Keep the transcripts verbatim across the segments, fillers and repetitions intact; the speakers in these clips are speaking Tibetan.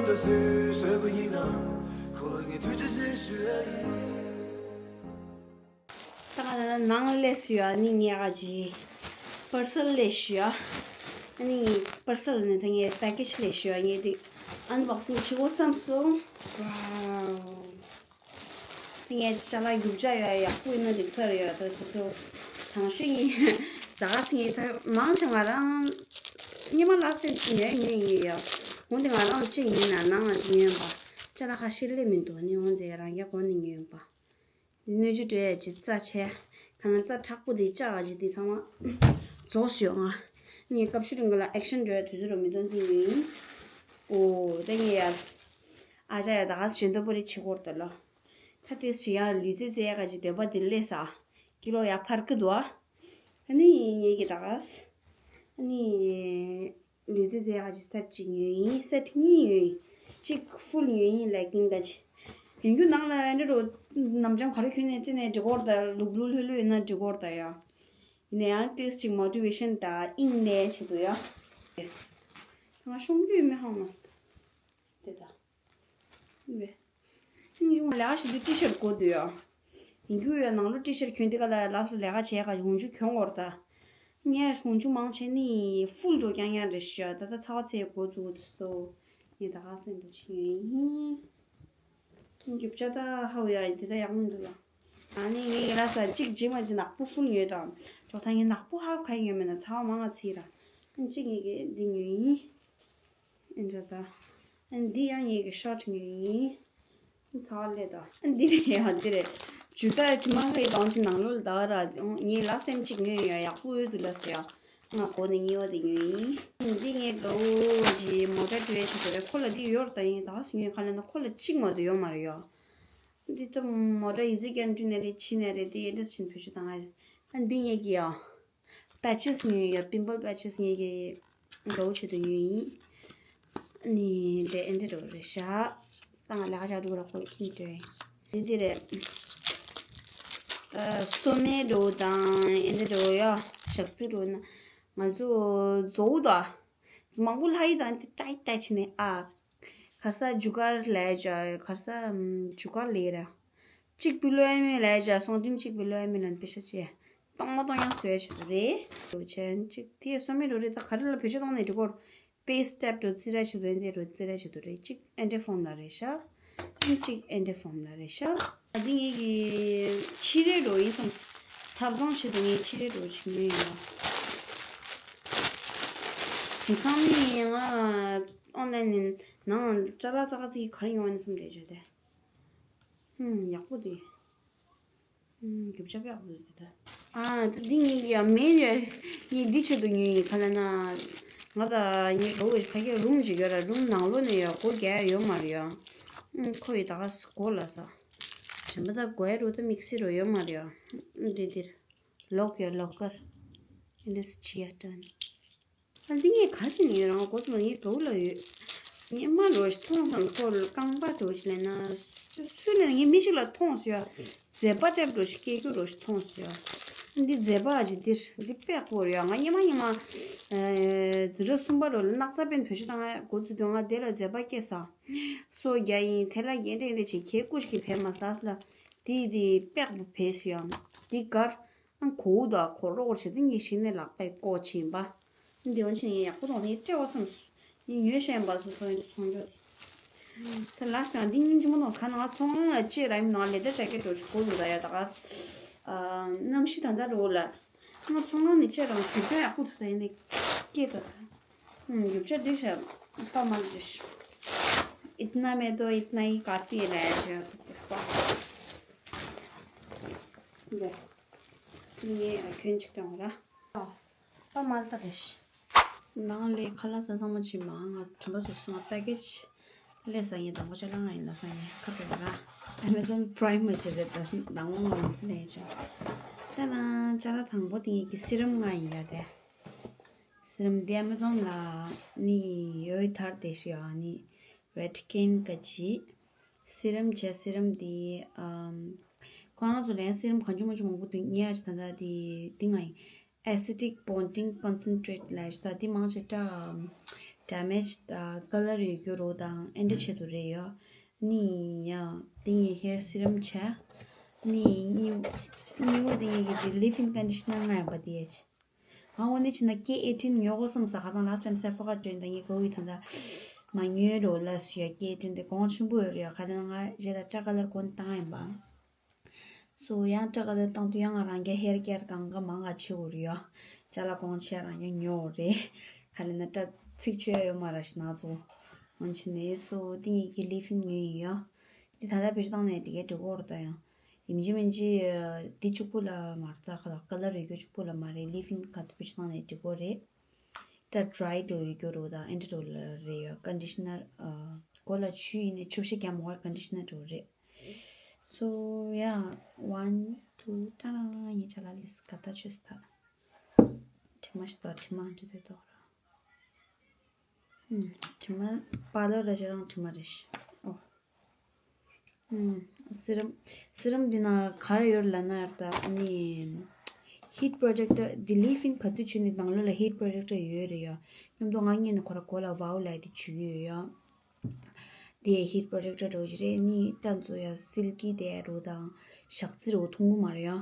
ད་ང་ནང་སླེབས་ཡོད། ཨ་ནི་ངས་ག་ཅི་པར་སལ་སླེབས་ཡོད། ཨ་ནི་པར་སལ་ནས་ད་ངས་པེ་ཀེ་ཇི་སླེབས་ཡོད། ངས་དེ་ཨན་བོག་སིང་བྱེད་དགོས་བསམ་སོང་། ཝའོ། དེ་ངས་ཅ་ལག་རྒྱུ་ཆ་ཡོད་ཡག་པོ་ཡིན་ན་འགྲིག་ས་རེད་ཡ། ད་ཁོ་ཚོ་དང་ཤོས་ཡིན། ད་ག་སེ་ངས་ད་མང་ཆེ་ང་རང་སྔོན་མ་ལ་སི་ཊེམ་ཅིག་ཉོས་ཉོས་ཡིན་ཡ། འོན་ཏེ་ང་རང་ཅིག་ཡིན་ན་ནང་ང་ཅིག་ཉོས་ཡིན་པ། ཅ་ལག་ཁ་ཤས་སླེབས་མི་འདུག་ནི་འོན་ཏེ་རང་རྒྱ་གོ་ནས་ཉོས་ཡིན་པ། སྣོད་བཅུད་འདྲ་ཡ་ཅིག་རྩ་ཆེ། ཁ་ན་རྩ་དྲག་པོ་དེ་ལྕགས་ཀྱི་དེ་ཚང་མ་རྫོགས་སོང་ང་། ངས་སྐབས་ཤོད་རིང་ག་ལ་ཨེག་ཤན་འགྲོ་ཡ་དུས་ཚོད་རོ་མི་འདུག་འདི་ཡིན། ཨོ་ད་ངས་ཡ། ཨ་ཅག་ཡ་ད་ག་ཞོན་ཏོ་པོ་རེ་བྱེད་སྐོར་ད་ལོ། ད་དེ་ཞིག་ཡང་ལུས་རྩལ་རྩེ་ཡ་ག་ཅིག་འདོད་པ་དེ་སླེབས་ས། ཀི་ལོ་ཡ་འཕར་གི་འདུག་ཨ། ཨ་ནི་ངས་ཀྱི་ད་ག་ཨ་ནི། ལུས་རྩལ་རྩེ་ཡག་ཅིག་སེ་ཊི་གཅིག་ཉོས་ཡིན། སེ་ཊི་གཉིས་ཉོས་ཡིན། གཅིག་ཕུལ་ཉོས་ཡིན་ལེ་གིང་ད་ཅི། ཡིན་རྒྱུ་ནང་ལ་ཨེ་འདྲ་རོ། ནམ་ཅང་ག་རེ་གྱོན་ནས་རྩེ་ནས་འགྲིག་གོ་ར་ད། ལུག་ལུག་ལྷོད་ལྷོད་ཡིན་ན་འགྲིག་གོ་ར་ད་ཡ། ཡིན་ན་ཡང་ཏེས་ཅིག་མོ་ཊི་ཝེ་ཤན་ད་དབྱིངས་ནས་བྱེད་དུ་ཡ། ང་ཤོང་རྒྱུ་ཡོད་མེད་ཧང་མ་སི་ད། དེ་ད། ལས་ཀ་བྱེད་དུས་ཊི་ཤར་དགོས་འདུག་ཡ། ཡིན་རྒྱུ་ཡ་ནང་ལོ་ཊི་ཤར་གྱོན་དེ་ག་ལ་ལགས་སུ་ལས་ཀ་བྱས་ག་འོང་ཆུ་གྱོན་འོར་ད། ངས་འོང་ཆུ་མང་ཆེ་ནི་ཕུལ་འགྲོ་རྐྱང་རྐྱང་རེད་ཤག་ད་ལྟ་ཚ་བ་ཚེ་འགོ་བཙུགས་འདུག་སོ། ངས་ད་ག་སེམས་འགྲོ་ཆེ་ཡིན། རྒྱུ་ཆ་ད་ཧ་བ་ཡ་དེ་ད་ཡག་མི་འདུག་ལ། ཨ་ནི་ངས་ལ་ས་གཅིག་རྗེས་མ་གཅིག་ནག་པོ་ཕུལ་ཉོས་དང་། ཅོག་ས་ངས་ནག་པོ་ཧ་ག་ཉོས་མེད་ན་ཚ་བ་མང་ང་ཚིག་ར། གཅིག་ངས་གི་འདི་ཉོས་ཡིན། ཨེ་འདྲ་ད། ཨ་འདི་ཡང་ངེད་ཀྱི་ཤོ་ཊི་ཉོས་ཡིན། ཚ་བ་ལས་ད། ཨ་འདི་རེད་ཡང་འདི་རེད། ཇུ་ཏ་ཅི་མ་ཧེ་དང་ཅི་ནང་ལོ་ལ་ད་ར། ངས་ལ་སི་ཊེམ་གཅིག་ཉོས་ཡོད་ཡག་པོ་ཡོད་འདུག་ལ་ཟེར་ཡ། ང་གོ་ནས་གཉིས་པ་དེ་ཉོས་ཡིན། འདི་ངའི་དགའ་བོ་ཅི་མོ་ཊ་འགྲོ་ཡ་ཆེད་དུ་རེད། ཁོ་ལ་འདི་ཡོད་ར་ད་ཡིན་ད་ག་སུ་ཉོས་ག་ལ་ན་ཁོ་ལ་གཅིག་མ་གཏོགས་ཡོད་མ་རེད་ཡ། འདི་ད་མོ་ཊ་ཡི་ཙི་ཀན་ཀྲུ་ནས་རེད་ཕྱི་ནས་རེད་དེ་ཨེ་འདྲ་ཕྱིན་བེད་སྤྱོད་བཏང་ཨ། འདི་ངེད་ཀྱི་ཡ། པེ་ཆེས་ཉོས་ཡོད། པིམ་པལ་པེ་ཆེས་ངེད་ཀྱི་དགའ་བོ་ཆེད་དུ་ཉོས་ཡིན། ནི་དེ་ཨེ་འདྲ་རོ་རེད་ཤག་ད་ང་ལག་ཆ་འགྲོ་ར་ཁོ་ཁྱིམ་འགྲོ་ཡིན། འདི་འདི་རེད། ཨ་སོ་མའི་འགྲོ་དང་ཨེ་འདྲ་རོ་ཡ། ཞག་རྩི་འགྲོ་ན་ང་ཚོ་རྫོགས་དོ། མང་པོ་ལྷ་ཡི་དང་དེ་ཏྲའི་ཏྲའི་བྱས་ནས་ཨ། གར་ས་རྒྱུ་སྐར་ལས་ཅ་གར་ས་རྒྱུ་སྐར་ལས་ར། གཅིག་པུ་ལོ་ཨེ་མེ་ལས་ཅ་སོང་ཊིམ་གཅིག་པུ་ལོ་ཨེ་མེ་ལོན་པེ་ཤ་ཅེ། གཏོང་མ་གཏོང་ཡང་བཟོས་བྱེད་དུ་རེད། རུ་ཆེན་གཅིག་དེ་སོ་མེ་རུ་རེད། ད་ག་རེ་ལ་བེད་སྤྱོད་གཏོང་ནས་འགྲིག་གོ། པེ་སི་ཊེབ་རུ་རྩི་ར་བྱེད་དུ་འདི་རུ་རྩི་ར་བྱེད་དུ་རེད། གཅིག་ཨེ་འདྲ་ཕོམ་ལ་རེད་ཤག་གཅིག་ཨེ་འདྲ་ཕོམ་ལ་རེད་ཤག་ཨ་འདི་ངེད་ཀྱི་ཕྱི་རེ་རོ་ཡིན་སམ། ཐབ་ཚང་ཆེད་དུ་ངས་ཕྱི་རེ་རོ་ཆུ་མེད་ཡོད། དེང་སང་ནི་ང་ཨོན་ལན་ནས་ནང་ཅ་ལག་ཙག་ཙིག་ག་རེ་ཡོང་ནས་སམ་རེད་བརྗོད་དེ། ཧུམ་ཡག་པོ་འདུག་ཧུམ་རྒྱུ་ཆ་ཡག་པོ་འདུག་ད། ཨ་ད་འདི་ངས་ཡ་མེད་ཡ། ངས་འདི་ཆེད་དུ་ཉོས་ཡིན་ག་ལ་ན། ང་ད་ངའི་གྲོགས་ཀྱི་ཕ་གིར་རུམ་ཅིག་ཡོད་ར། རུམ་ནང་ལོགས་ནས་ཡ་སྒོ་རྒྱག་ཡ་ཡོད་མ་རེད་ཡ། ཁོ་ཡི་ད་ག་སྒོ་ལ་ས། གཞན་པ་ད་དགོས་ཡ་རུ་ད་དམིགས་བསལ་རུ་ཡོད་མ་རེད་ཡ། འདི་འདིར། ལོག་ཡ་ལོག་ཀར། ཨེ་འདྲས་བྱེད་ཡ་དྲན། ཨ་འདི་ངས་ག་ཅི་ནས་ཡོད་རང་གོ་སོང་ངའི་གའུ་ལ་ཡོད། ངས་མ་རོ་ཞིག་མཐོང་སོང་ཁོ་རྐང་པ་འགྲོ་ཞིག་ལས་ན། སུ་ལས་ངས་མི་ཞིག་ལ་མཐོང་སོང་ཡ། མཛེས་པ་སྤྲད་འགྲོ་ཞིག་སྐྱེ་རྒྱུ་རོ་ཞིག་མཐོང་སོང་ཡ། འདི་མཛེས་པ་ཞིག་འདིར་འདི་དཔེ་ཁོ་རེད་ཡ། ང་ཉི་མ་ཉི་མ། འཛིན་གྲྭ་གསུམ་པ་རོ་ལ་སྣག་ཚ་པན་བེད་སྤྱོད་བཏང་ཡ་འགོ་བཙུགས་དུས་ང་དེ་ལ་མཛེས་པ་སྐྱེས་ས། སོ་རྒྱ་ཡིན་དེ་ལ་རྒྱན་འདྲ་འདྲ་བྱེད་ཁྱེད་སྐུ་ཞིག་གི་བས་མ་ཟ་ལ། དེ་དེ་དཔེ་ཁོ་བས་སོང་ཡ། འདི་གར། ཨང་གོ་བོ་དང་གོ་རོག་བྱེད་དུས་ངས་ཤི་ནས་ལག་པས་ཀོ་ཕྱིན་པ། འདི་འོན་ཆེན་ངས་ཡག་པོ་མཐོང་ངས་སྤྲད་བ་བསམས། ངས་ཉོས་ཤེས་པ་སོ་སོ་ཡིན་ཚོང་ཅོག་དེ། ད་ལ་ཞང་འདི་སྙིང་རྗེ་མོ་མཐོང་ག་ན་ང་ཚོང་ཁང་ལ་ཅེས་ར་ཡིན་ནང་ལས་ད་ཅག་སྐད་འགྲོ་ཆུ་གོ་འདུག་ད་ཡ་ད་ག་གནམ་གཤིས་ད་ལྟ་རོ་ལ། ང་ཚོང་ཁང་ནས་ཅེས་རང་རྒྱུ་ཆ་ཡག་པོ་འདུག་ད་ཡིན་ནས་སྐད་ད་ད། རྒྱུ་ཆ་འགྲིག་ཤག་པ་མ་འགྲིག་इतना में तो इतना ही काफी है लाया जो आपको किसको ངས་ཁྱོད་ཅིག་དང་ར། པ་མ་ལྟ་རེད། ནང་ལས་ཁ་ལག་ཟ་ཚང་མ་ཕྱིན་མ་ང་དྲན་པ་སོ་སོ་ང་པེ་ཀེ་ཇི་ལས་ཟ་ངེས་དང་པོ་ཅ་ལག་ང་ཡིན་ལ་ཟ་ངེས་ཁ་པེ་ར། Amazon Prime ཅི་རེད་ད་ནང་ལོ་ང་ཚོ་ལས་ཅོ། ད་ན་ཅ་ལག་དང་པོ་དེ་ངེད་ཀྱི་སི་རམ་ང་ཡིན་ཡ་དེ། སི་རམ་དེ་Amazon ལ་ནི་ཡོད་ཐར་དེ་ཤི་ཡ་ནི་Redken ག་ཅི། སི་རམ་བྱས་སི་རམ་དེ་ཨམ། ཁོ་རང་ཚོ་ལན་སི་རམ་གང་བྱུང་མང་བྱུང་མང་པོ་འདུག་ཉེ་ཡ་ཅི་ད་ད་དེ་དེ་ང་ཡིན། Acidic Bonding Concentrate ལ་ཞིག་ད་དེ་མང་ཆེ་ཏྲ། damage དང་color ཡོད་རྒྱུ་རོ་དང་ཨེ་འདྲ་ཆེད་དུ་རེད་ཡོད། ནི་ཡང་དེ་ཡི་hair serum བྱས། ནི་གཉིས་གཉིས་པོ་དེ་ཡི་གི་དེ་leave-in conditioner ང་ཡང་པ་དེ་ཡ་ཆེ། ང་འོ་ནི་ཕྱིན་ན་K eighteen ཉོ་དགོས་བསམ་ས། ཁ་སང་last time Sephora བྱོན་དང་ངས་གོ་བའི་ད་ལྟ་མ་ཉོས་རོ་ལ་སུ་ཡ་K eighteen དེ་གོང་ཆེན་པོ་ཡོད་རེད་ཡ། ག་དེ་ན་ང་རྗེས་ལ་སྐྲ་color གོན་བཏང་ཡིན་པ། སོ་ཡང་སྐྲ་color བཏང་དུས་ཡང་ང་རང་རྒྱ་hair care གང་ག་མང་ག་བྱེད་དགོས་རེད་ཡ། ཅ་ལག་གོང་ཆེ་རང་ཡང་ཉོ་དགོས་རེད། ག་ལེ་ན་སྐྲ་ཚིག་བཅོས་ཡོད་མ་ར་ཞིག་ན་ཚོ། འོན་ཆེ་ནས་སོ་དེ་ཡི་གི་leave-in ཉོས་ཡིན་ཡ། འདི་ད་ལྟ་བེད་སྤྱོད་བཏང་ནས་འགྲིག་གི་འགྲིག་གོ་ར་ད་ཡང་། ཡིན་གཅིག་མིན་གཅིག་འདི་གཅིག་པུ་ལ་མ་རེད་ད། ཁ་ལག་color ཡོད་རྒྱུ་གཅིག་པུ་ལ་མ་རེད། leave-in ག་དུ་བེད་སྤྱོད་བཏང་ནས་འགྲིག་གོ་རེད། ད་dry འགྲོ་ཡོད་རྒྱུ་རོ་དང་ཨེ་འདྲ་འགྲོ་ལ་རེད་ཡོད། conditioner གོ་ལ་ཆུ་ཡིན་ནས་ཆུ་བཤད་རྒྱ་མོ་བ་conditioner འགྲོ་རེད། So yeah, one, two, ཏང་ཡིན་ཆ་ལ་ལིས་ག་ད་ཆོས་ད། དྲི་མ་ཞིག་ད་དྲི་མ་འདྲི་དུས་ཏོག་ར། ཨུམ། དྲི་མ་པ་ལོ་ར་ཅི་རང་དྲི་མ་རེད་ཤི། ཨོ། ཨུམ། serum serum འདི་ན་ག་རེ་ཡོད་ལ་ན་ཡར་ད་ནི། heat protector འདི་leave-in ག་དུས་ཆུ་ནི་ནང་ལོ་ལ་heat protector ཡོད་རེད་ཡ། སྙམ་དུ་ང་ངས་ནི་ཁོ་ར་གོ་ལ་wow light དེ་ཆུ་ཡོད་ཡ། དེ་heat protector འགྲོ་གི་རེད། ནི་སྐྲ་ཚོ་ཡ་silky དེ་རུ་དང་ཞག་རྩི་རུ་ཐུང་གུ་མ་རེད་ཡ།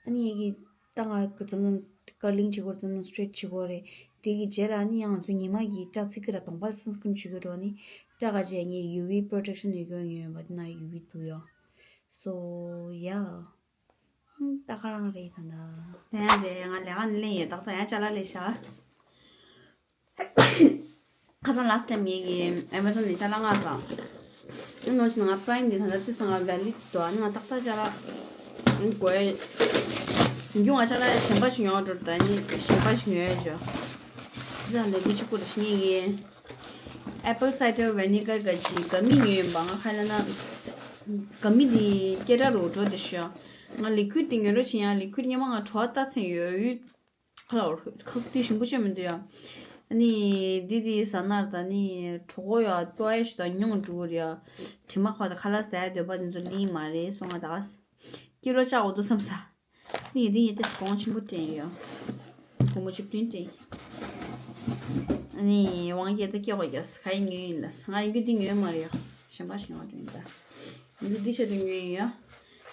ཨ་ནི་ཡ་གི་ད་ང་གི་ཙམ་ཙམ་curling བྱེད་དགོས་ཙམ་ཙམ་straight བྱེད་དགོས་རེད། དེ་གི་རྗེས་ལ་ནི་ཡང་ང་ཚོ་ཉི་མ་གི་སྐྲ་ཚིག་གི་ར་གདོང་པ་ལ་sunscreen བྱེད་དགོས་འགྲོ་ནི། སྐྲ་ག་རྗེས་ངས་U V protection ཡོད་གི་ཡོད་པ་དེ་ན་U V དུ་ཡོ། So yeah. ཧུམ། ད་ག་རང་རེད་ད་ན། ལན་རེད། ང་ལས་ཀ་ནི་ལེན་ཡོད། ཏག་ཏག་ཡང་ཅ་ལག་ལས་ཤག་ཁ་སང་last time ངེད་ཀྱི་Amazon ནས་ཅ་ལག་མངགས་ཙང་། ཨ་ནོ་ཕྱིན་ང་Prime འདི་ད་ལྟ་ཏི་སང་ང་valid འདུག་ཨ་ནི་ང་ཏག་ཏག་ཅ་ལག་དགོས། ཡོང་ང་ཅ་ལག་གཞན་པ་ཞིག་ཡོང་འགྲོ། ད་ནི་གཞན་པ་ཞིག་ཉོས་ཡོད་ཅོ། ཅི་ལ་ལས་འདི་ཆུ་ཁུ་རེ་ཤི་ངེད་ཀྱི། Apple cider vinegar ག་ཅི་ག་མི་ཉོས་ཡིན་པ། ང་ཁ་ལ་ན་ག་མི་འདི་སྐད་གྲགས་རུ་འགྲོ་དེ་ཤོ། ང་liquid འདི་ཉོས་རོགས་བྱེད་ཡང་liquid སྙེ་མ་ང་བྲོ་བ་ལྟ་ཚན་ཡོད་ཡོད། ཁ་ལ་ཁག་དུས་ཞིམ་པོ་བྱེད་མི་འདུག་ཡ། ཨ་ནི་འདི་འདི་ཟ་ན་ད་ནི་གྲོགས་ཡ་ཏོ་ཨེ་ཤི་དང་ཉུང་འགྲོ་གི་རེད་ཡ། དྲི་མ་ཁ་ད་ཁ་ལ་ཟ་འདོད་པ་འདི་ཚོ་ལིང་མ་རེད་སོང་ང་ད་ག་ས་ཀི་ལོ་ལྕགས་འོ་དོ་བསམ་ས། ནི་དེ་ཡི་ཏེ་གོང་ཆེན་པོ་སྤྲད་ཡོད། སྒོར་མོ་བཅུ་བདུན་སྤྲད། ཨ་ནི་དབང་སྐྱེད་ད་སྐྱེ་བ་རྒྱ་ས་ག་ཡི་ཉོས་ཡིན་ལ་ང་ཡིན་རྒྱུ་དེ་ཉོས་མ་རེད་ཡ། གཞན་པ་ཞིག་ཉོ་བ་དྲན་ད། ཡིན་རྒྱུ་དེ་ཆེད་དུ་ཉོས་ཡིན་ཡ།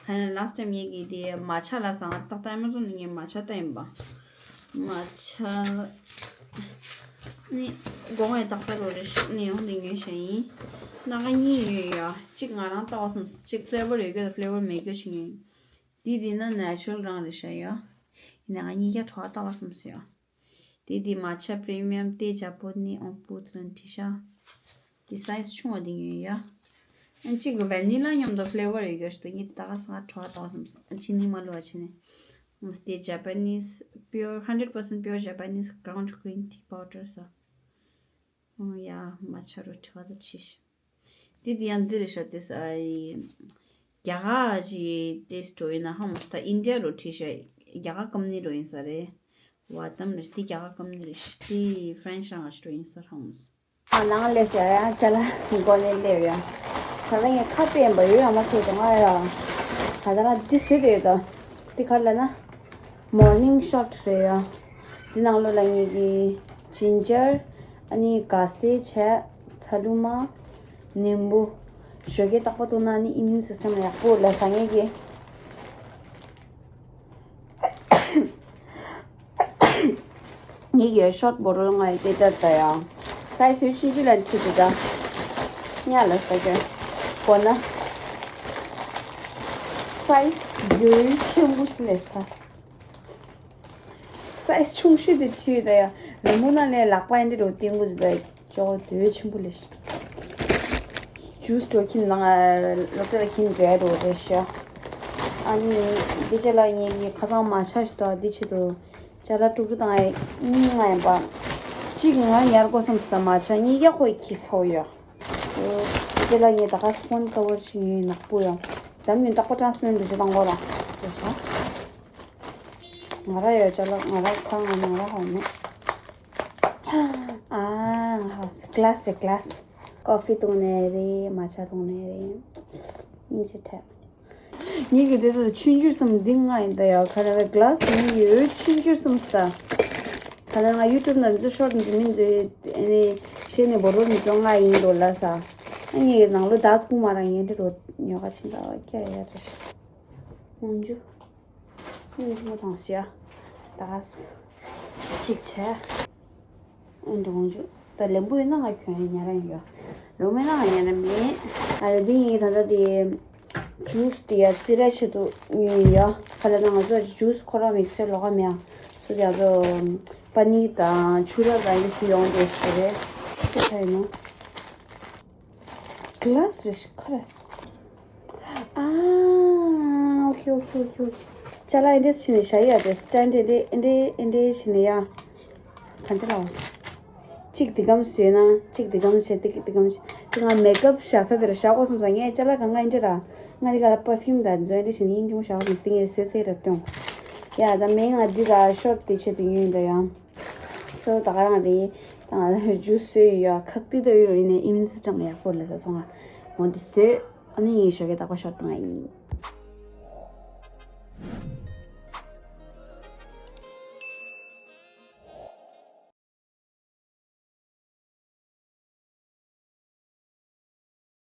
ཁ་ནས་last time ངེད་ཀྱིས་དེ་matcha ལ་ཟ་ང་ཏག་ཏག་Amazon ནས་ངས་matcha ལྟ་ཡིན་པ། matcha ནི་སྒོ་ངའི་ཏག་ཏག་རོ་རེ་ཞིག་ནས་ཡོང་དེ་ཉོས་བྱས་ཡིན། སྣ་ཁ་གཉིས་ཉོས་ཡ། གཅིག་ང་རང་ལྟ་བ་སོང་། གཅིག་flavor ཡོད་རྒྱུ་དང་flavor མེད་རྒྱུ་ཞིག་ཉོས། དེ་དེ་ན་natural རང་རེད་ཤག་ཡ། ཡིན་ནའང་གཉིས་ཀ་བྲོ་བ་ལྟ་བ་བསམ་སོང་ཡ། དེ་དེ་matcha premium ཏེ་ཇ་པོ་ནི་ཨོང་པུ་ཏུ་ལན་ཏི་ཤ། དེ་size ཆུང་བ་དེ་ཉོས་ཡ། ཨ་གཅིག་གི་vanilla མཉམ་དུ་flavor ཡོད་རྒྱུ་ཞིག་འདུག་ངས་ད་ག་ས་ང་བྲོ་བ་ལྟ་བ་བསམ་སོང་། ཨ་ཅི་ནི་མ་ལུ་བ་ཆེ་ནི། ཨ་དེ་Japanese pure hundred percent pure Japanese ground green tea powder ས། ཨོ་ཡ། matcha རོ་བྲོ་བ་ད་ཆེ་ཤི། དེ་དེ་ཡང་འདི་རེད་ཤག་དེ་ས་ཨ་ཡི། རྒྱ་གར་གྱི་taste འགྲོ་ཡིན་ན་ཧ་མོ་ས་ད་India རུ་བྲིས་ཤག་རྒྱ་གར་company རུ་ཡིན་ས་རེད། བ་དམ་རེད་དེ་རྒྱ་གར་company རེད་ཤག་དེ་French རང་ང་ཞིག་རུ་ཡིན་ས་ཧ་མོ་ས། ཨ་ནང་ལས་ཤག་ཡང་ཅ་ལག་མགོ་ནས་སླེབས་ཡོད། ད་ལྟ་ངས་ཁ་ཕྱེ་ཡིན་པ་ཡོད་ཡང་མ་ཐུག་ད་ང་ཡ། ད་ལྟ་ང་འདི་བཟོས་དེ་ཡོད་ད། འདི་ག་རེ་ལབ་ན། morning shot རེད་ཡ། འདི་ནང་ལོགས་ལ་ངེད་ཀྱི་ginger ཨ་ནི་ག་སེ་བྱས་ཚ་ལུ་མ། ནིམ་བུ། ཞོགས་ཀས་རྟག་པར་བཏུང་ན་ནི་immune system ལ་ཡག་པོ་ལ་ཟ་ངེད་ཀྱི། ངེད་ཀྱི་shot bottle ང་ཡི་སྐད་ཆ་ད་ཡ། size ཆུང་ཆུང་ལ་འཁྲིད་དུ་ད། ཉག་ལ་ཟ་རྒྱུ། གོ་ན། size རྒྱུན་ཆེན་པོ་ཞིག་ལས་ས། size ཆུང་ཤོས་དེ་བྲིས་ཡོད་ད་ཡ། རི་མོ་ནང་ལས་ལག་པ་ཡན་དེ་རུ་བསྟན་དགོས་འདུག་ད་ཅོག་འདོད་ཆེན་པོ་ལས། juice འགྲོ་ཁྱིམ་ནང་སློབ་གྲྭ་ལ་ཁྱིམ་འགྲོ་ཡ་རུ་རེད་ཤག་ཨ་ནི་འདི་ཅེ་ལ་ངེད་ཀྱི་ཁ་སང་matcha ཞིག་འདུག་འདི་ཆེད་དུ་ཅ་ལག་དཀྲུག་དཀྲུག་བཏང་ཡ་གཉིས་ལྔ་ཡིན་པ། གཅིག་ང་ཉར་དགོས་བསམ་སོང་ད་matcha གཉིས་ཀ་ཁོ་ཡི་ཁྱི་ཚོ་ཡོད། འདི་ཅེ་ལ་ངས་ད་ག་སི་ཕོན་ཀ་བར་ཞིག་ཡོད་ནག་པོ་ཡོད། འདམ་ཡོད་རྟག་པར་transparent འདི་ཅེ་བཏང་དགོས་ར་ཅེ་ཤག་ང་ར་ཡོད་ཅ་ལག་ང་ར་ཁ་ང་ང་ར་ཧོ་ནི། ཨ་ང་ཧོ་glass རེད་glass། coffee བཏུང་ནས་རེད་matcha བཏུང་ནས་རེད། ཉིན་ཅི་ཐད། ངེད་ཀྱི་དེ་ཚོ་ཆུང་ཆུང་སམ་འདི་ང་ཡིན་ད་ཡ་ག་རེ་རེད་glass ངེད་ཀྱི་འོད་ཆུང་ཆུང་སམ་ས། ག་ལ་ང་YouTube ནང་འཛུལ་short འཛུལ་མིན་འཛུལ་ཨ་ནི་ ཁྱེད་ནས་བོ་རོ་མི་ཚོ་ང་ཡིན་འགྲོ་ལ་ས། ཨ་ངའི་ནང་ལོ་ད་ཁུག་མ་རང་ཡིན་འདྲི་རོ་ཉོ་ག་ཕྱིན་ད་ཀྱ་ཡ་རེ། མོང་ཇུ། ཨུན་ཐུང་དང་ཤ། ད་ག་ས། གཅིག་བྱས། ཨུན་ཐུང་ཇུ། ད་ལེམ་བུ་ཡིན་ན་ང་གྱོན་ཉ་ར་ཡོད། ལོ་མེད་ན་ང་ཉ་ར་མེད། ཨ་འདི་ཡིན་ད་ད་དེ། ཇུས་དེ་ཡ་རྩི་ར་ཆེད་དུ་ཉོས་ཡོད། ཁ་ལ་ན་ང་ཚོ་ཇུས་ཁོ་རང་མིག་སེར་ལོག་ག་མེད། སུ་དེ་ཡ་ཚོ་པ་ནི་དང་ཆུ་ར་དང་ཡིན་སུ་ཡོང་དེ་ཞིག་རེད། ཁྱེད་ཚ་ཡིན་ནོ། གི་ལ་སི་རེད་ཁ་རེད། ཨ། ཨོ་ཁེ་ཨོ་ཁེ་ཨོ་ཁེ་ཨོ་ཁེ། ཅ་ལག་འདི་ཕྱི་ནས་བཞག་ཡ་དེ་སི་ཊེན་ཌི་འདི་འདི་འདི་ཕྱི་ནས་ཡ། ག་འདྲ་ལ། གཅིག་འདི་གམ་བཟོས་ན་གཅིག་འདི་གམ་བྱས་ཏེ་འདི་གམ་བྱས་ཏེ་ང་མེག་ཨབ་བཞག་ས་དེར་བཞག་དགོས་བསམ་ས་ངས་ཅ་ལག་གང་ག་འདི་འདྲ་ར། ང་འདི་ག་ལ་པར་ཕིའུམ་དང་མཛོད་འདི་བྱས་ནས་ཡིན་ཀྱང་བཞག་བསམ་སྟེ་ངས་བཟོས་ཚེ་རབ་སྟོན། ཡ་ད་མེད་ང་འདི་ལ་ཤོར་ཏེ་ཆེད་དུ་ཡོད་འདྲ་ཡང་། སོ་ད་ག་རང་རེད། ད་ང་ཇུས་བཟོས་ཡོད་ཡ་ཁག་ཏི་ཏི་ཡོད་རེད་ནས་ཨིན་སི་ཊམ་ཡག་པོ་ལ་ས་སོང་ང་འོ་འདི་བཟོས། ཨ་ནི་ཡིན་ཞོགས་ཀས་ད་ག་ཤོར་བཏང་ཡིན།